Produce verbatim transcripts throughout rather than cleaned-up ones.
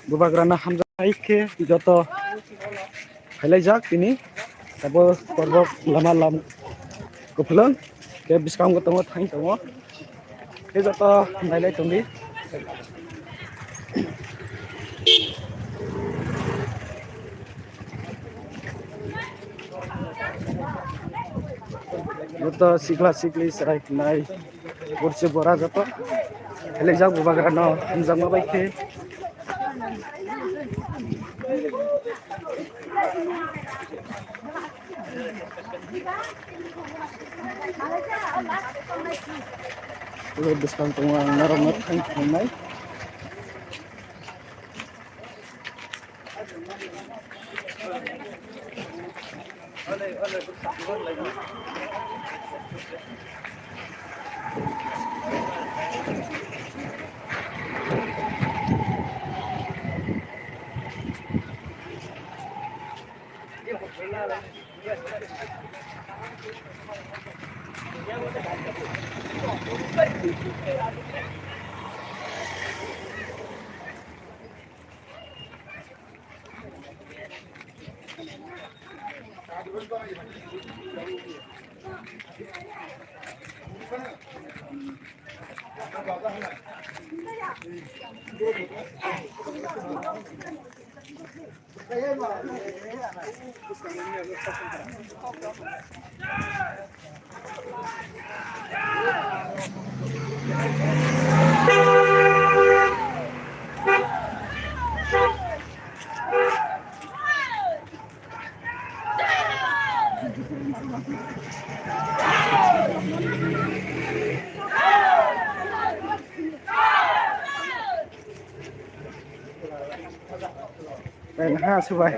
Bubagrano hamjaknai khe joto khailaijak tini. Abo korbok lama lam kupulung khe bwskango tongo, thang tongo. Khe joto nailai tongdi. Joto sikla sikli chwrai twnai, borsi bora joto khailaijak Bubagrano hamjakma bai khe. Bwskang tongo ang norokno thank you hwnwi. Ha, subai.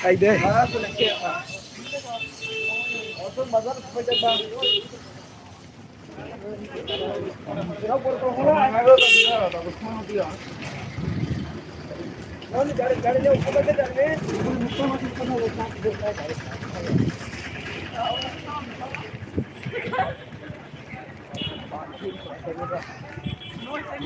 Ai de. Oh,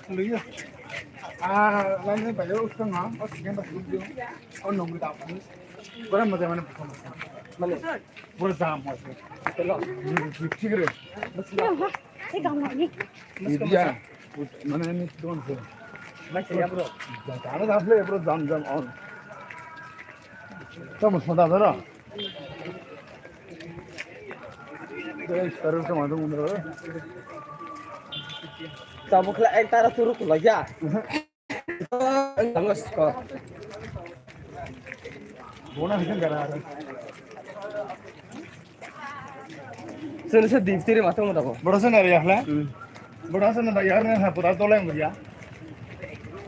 luyo. Ah, lain lain bayar utang ha. Oh, sekian tak luyo. Oh, nunggu tak. Berapa macam mana? Mana? Pura jam hoy. Chalo. Hmm, thik hai. Bas ya. Ei, gaon ni. India. Mane ni don se. Bas ya, bro. Jam, jam, bro. Jam, jam on. Tamo sada dara. Dai, sarı tamo dum dara. Tamo khla ek tara turu khla ya. Tamo skor. Bona hisan gara. Sini se diptiri matang mo dabo. Boro se nari ya hla. Hmm. Boro se nari ya hla, ha, puta tolai mo ya.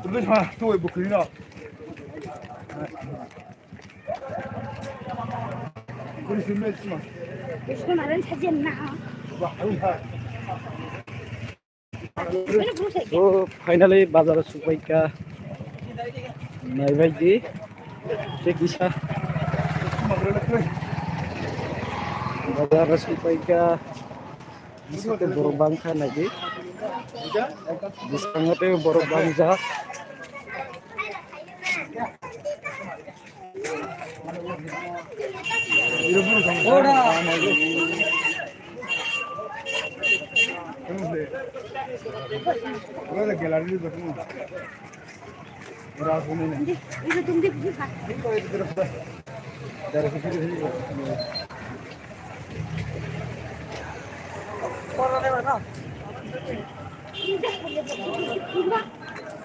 Ubi ha, tu e bukri no. Kuri simi sima. Isko naran sajen na. Wah, ha. So, finally, bazar o sokphaikha. Naibaidi. Tei kisa. Bazar o sokphaikha. Bisingo tei borok bangkha, naidi. Bwskango tei borok bangjak.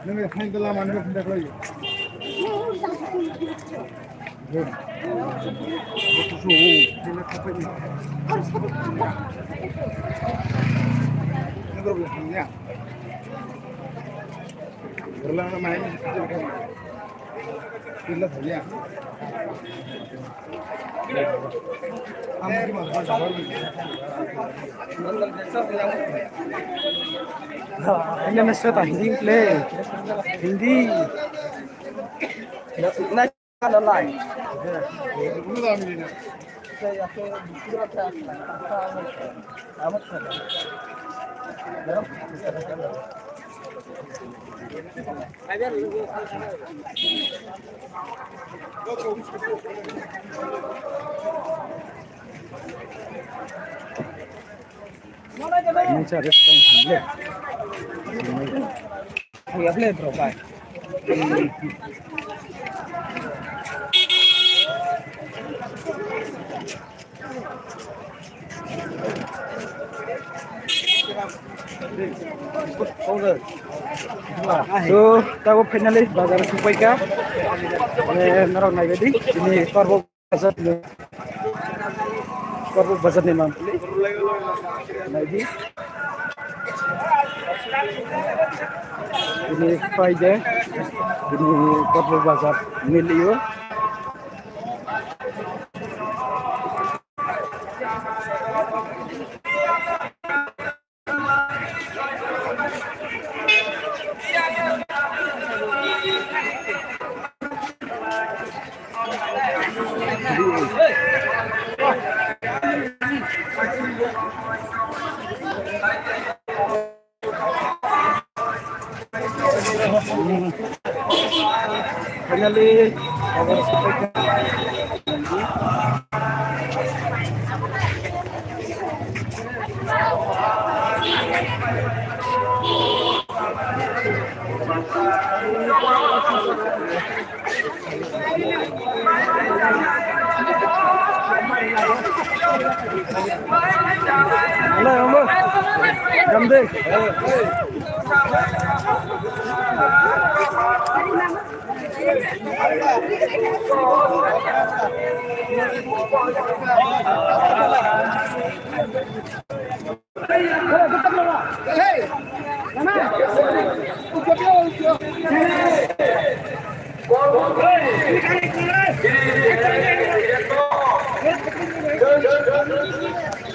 Nang khain tala mani khain taklai. Hindi na siya ta, hindi play. Hindi. Na, na, na, na. Mungsa restaurant hwnle. Hwnle bro bai. So, tabuk finally bazar sokphaikha. Eh, norok naibaidi, ini korbo bazar ni, korbo bazar ni mantli. Naidi. Ini paide, ini korbo bazar milio. Finally, hello, hello. Come there.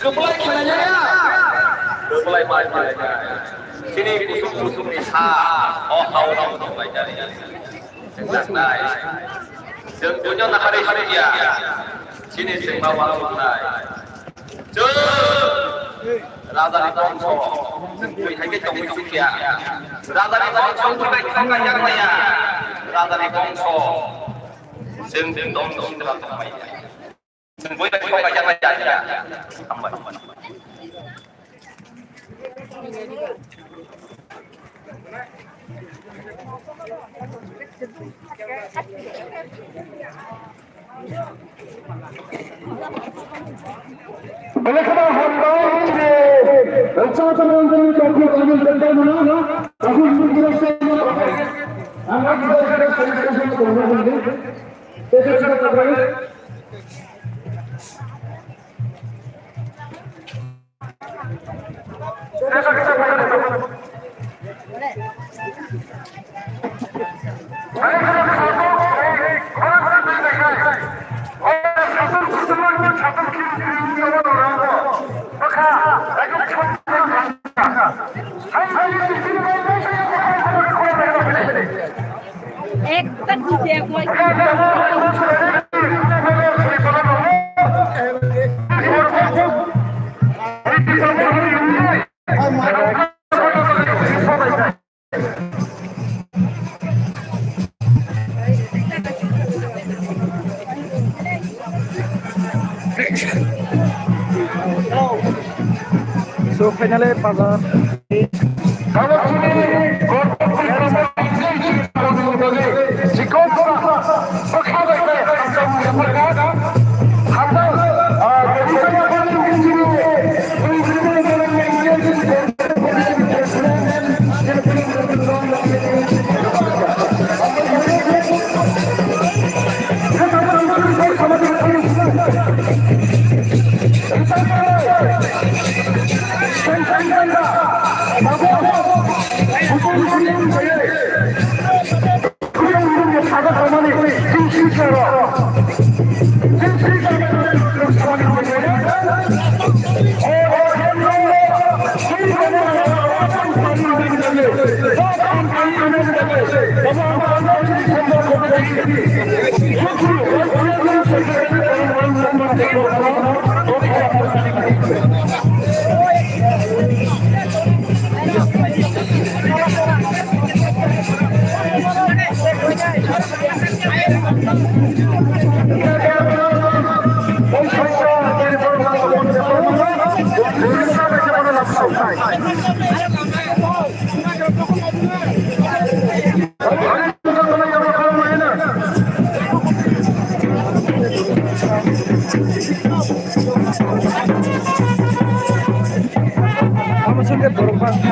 Kwplai khlainai ya? Kwplai ma khlainai. Chini kusung kusungni ha, o hao no kwplai jani. Chwng jaknai. Chwng buino naharwi sukya. Chini chwngma uansuknai. Chwng rajani bongso. Chwng twi hai khe tongwi sukya. Rajani bongso wngkhe bai thangkha yakmaya. Rajani bongso. Chwng tong sidra tongmaya. Chwng bui bai thangkha yakmaya. Hambai. Belai kheno hambai je, Rajchandra Ranjani Trophy Final Tendai Muna, Rahul Mundra Sena, ang ang kita kita sering sering sering bermain ini. Kita kita kita. একটা দিতে একবার। So, finally, bazar. Amo songkhe borok bangkha.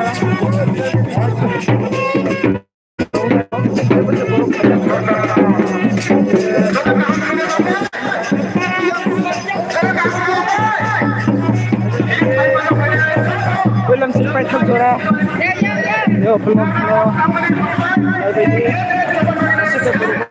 Builam si paithak jora. Yo, builam jora. Oibaidi. Aswk khe borok.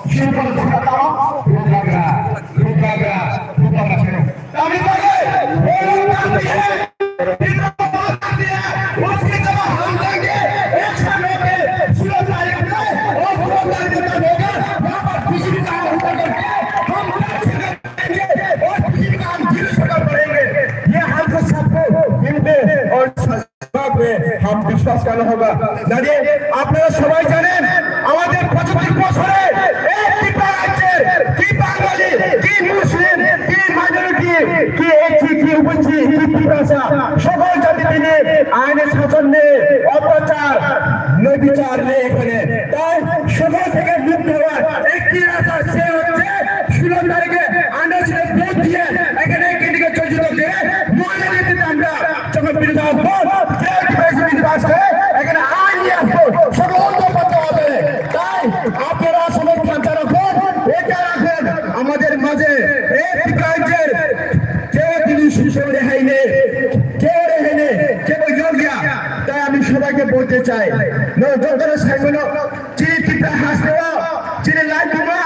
Singkol Singkol Tamo, Rudragra, Rudragra, Rudragra Seno. Tamni bagwi, Bolo Tamni hai, Rudragra Tamni hai, Rudragra Tamni hai, ek saath mein, Singkol Tamo, aur Rudragra Tamni hai, yahan par B J P ka hum utar karke, hum Singkol Tamo, aur B J P ka hum Singkol Tamo karenge. Ye hum sabko, hum pe, aur बाप रे, हम विश्वास करना होगा। জানি, আপনারা সবাই জানেন, আমাদের পঁচাত্তর বছরে এই ত্রিপুরা রাজ্যের কি বাঙালি, কি মুসলিম, কি মাইনরিটি, কি এইচসি, কি ওবিসি, কি তিপ্রাসা, সকল জাতি মিলে আইনের শাসন নেই, অত্যাচার, ন্যায়বিচার নেই এখানে। তাই সকল থেকে মুক্ত হওয়ার একটি রাস্তা, সে হচ্ছে ষোলো তারিখে আন্ডারসিনে ভোট দিয়ে এখানে ক্যান্ডিডেট চূড়ান্ত করে মহিলা নেতৃত্বে আমরা যখন বিরোধী আসবো, যে ডিভাইস বিল পাস করে এখানে আইন নিয়ে আসবো, সকল দল বাধ্য হবে। তাই আপনারা সবাই খেয়াল রাখুন, এটা রাখুন, আমাদের মাঝে এই ত্রিপুরা রাজ্যের কেউ তিনি শিশু রেহাই নেই, কেউ রেহাই নেই, কেউ যোগ্য। তাই আমি সবাইকে বলতে চাই, নজর করে Simon Chini Tipra hasteo, chini laibuma,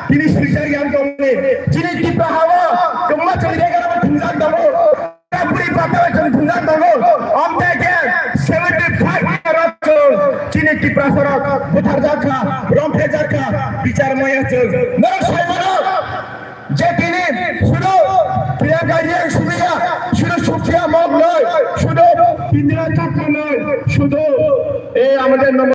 chini swijak yang tongni, chini Tipra hao, kwbangma chwng degano thwngjak tongo, puri patao chwng thwngjak tongo, omteke seventy five year chwng chini Tipra sorok butharjak kha, romphejak kha, bichar maya chwng. Norok saimano, যে তিনি শুধু প্রিয়াঙ্কা রিয়াং সুবিয়া, শুধু সুপ্রিয়া মগ নয়, শুধু ইন্দিরা চাকমা নয়, শুধু এই আমাদের